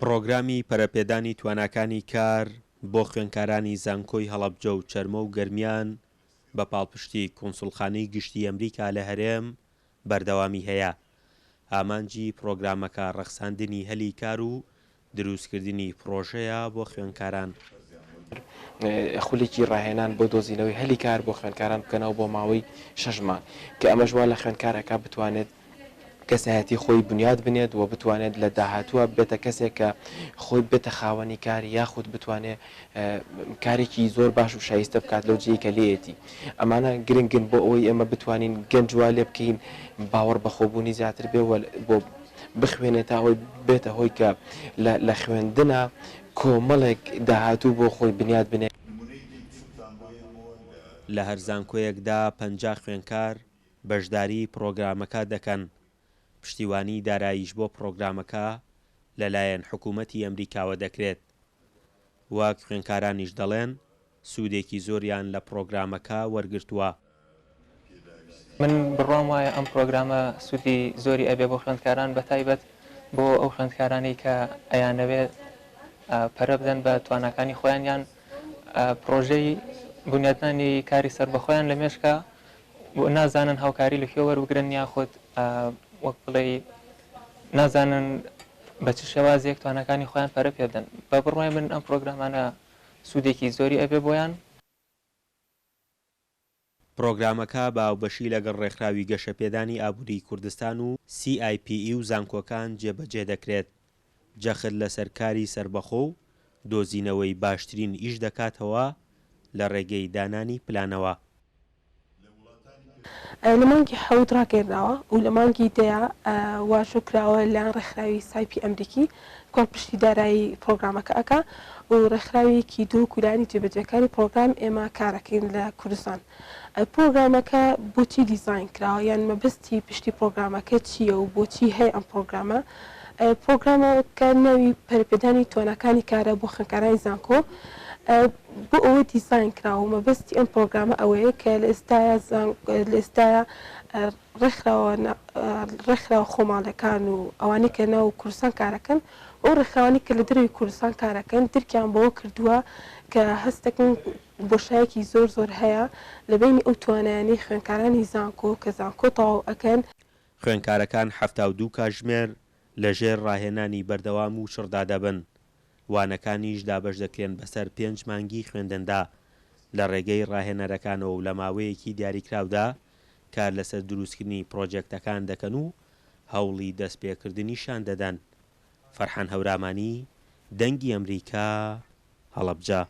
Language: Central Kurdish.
پڕۆگرامی پەرەپێدانی تواناکانی کار بۆ خوێندکارانی زانکۆی هەڵەبجە و چەرمۆ و گەرمیان بە پاڵپشتی کونسوڵخانەی گشتی ئەمریکا لە هەرێم بەردەوامی هەیە. ئامانجی پڕۆگرامەکە ڕەخساندنی هەلی کار و دروستکردنی پڕۆژەیە بۆ خوێندکاران. خولێکی ڕاهێنان بۆ دۆزینەوەی هەلی کار بۆ خوێندکاران بکەنەوە بۆ ماوەی شەش مانگ کە ئەمەش وا لە خوێندکار ئەکا بتوانێت کەسایەتی خۆی بنیات بنێت و بتوانێت لە داهاتووە بێتە کەسێک کە خۆی بێتە خاوەنی کار یاخود بتوانێت کارێکی زۆر باش و شایستە بکات لەو جێی کە لێیەتی. ئەمانە گرنگن بۆ ئەوەی ئێمە بتوانین گەنج وا لێ بکەین باوەڕ بەخۆبوونی زیاتر بێ و بۆ بخوێنێت تا ئەوەی بێتە هۆی کە لە خوێندنا کۆمەڵێک داهاتوو بۆ خۆی بنیات بنێ. لە هەر زانکۆیەکدا 50 خوێندکار بەشداری پڕۆگرامەکە دەکەن، پشتیوانی داراییش بۆ پڕۆگرامەکە لەلایەن حکوومەتی ئەمریکاوە دەکرێت. وەک خوێندکارانیش دەڵێن، سوودێکی زۆریان لە پڕۆگرامەکە وەرگرتووە. من بڕوام وایە ئەم پڕۆگرامە سوودی زۆری ئەبێ بۆ خوێندکاران بەتایبەت بۆ ئەو خوێندکارانەی کە ئەیانەوێ پەرە بدەن بە تواناکانی خۆیان یان پڕۆژەی بونیادنانی کاری سەربەخۆیان لە مێشکە نازانن هاوکاری لە کوێ وەربگرن یاخود وەک بڵێی نازانن بە چ شێوازێک تواناکانی خۆیان پەرە پێ بدەن بە بڕوای من ئەم پرۆگرامانە سوودێکی زۆری ئەبێ بۆیان. پرۆگرامەکە بە هاوبەشی لەگەڵ ڕێکخراوی گەشەپێدانی ئابووریی کوردستان و CIPE و زانکۆکان جێبەجێ دەکرێت، جەخت لەسەر کاری سەربەخۆ و دۆزینەوەی باشترین ئیش دەکاتەوە لە ڕێگەی دانانی پلانەوە. لە مانگی حەوت ڕاگەیەنراوە و لە مانگی دەیا واژۆ کراوە لەلایەن ڕێکخراوی سایپی ئەمریکی پاڵپشتی دارایی پڕۆگرامەکە ئەکا و ڕێکخراوی کیدۆک و لایەنی جێبەجێکاری پڕۆگرام ئێمە کارەکەین لە کوردستان. پڕۆگرامەکە بۆچی دیزاین کراوە یان مەبەستی پشتی پڕۆگرامەکە چییە و بۆچی هەیە ئەم پڕۆگرامە؟ پڕۆگرامەکە ناوی پەرەپێدانی تواناکانی کارە بۆ خوێندکارانی زانکۆ. بۆ ئەوە دیزاین کراوە و مەبەستی ئەم پڕۆگرامە ئەوەیە کە لە ئێستایا لە ئێستایا ڕێکخراوە ڕێکخراوە خۆماڵیەکان و ئەوانەی کە ناو کوردستان کارەکەن و ئەو ڕێکخراوانەی کە لە دەرەوەی کوردستان کارەکەن درکیان بەوە کردووە کە هەستەکەن بۆشایەکی زۆر زۆر هەیە لە بەینی ئەو توانایانەی خوێندکارانی زانکۆ کە زانکۆ تەواو ئەکەن. خوێندکارەکان 72 کاتژمێر لە ژێر ڕاهێنانی بەردەوام و چڕدا دەبن، وانەکانیش دابەش دەکرێن بەسەر پێنج مانگی خوێندندا لە ڕێگەی ڕاهێنەرەکانەوە و لە ماوەیەکی دیاریکراودا کار لەسەر دروستکردنی پڕۆجێکتەکان دەکەن و هەوڵی دەستپێکردنیشیان دەدەن. فەرحان هەورامانی، دەنگی ئەمریکا، هەڵەبجە.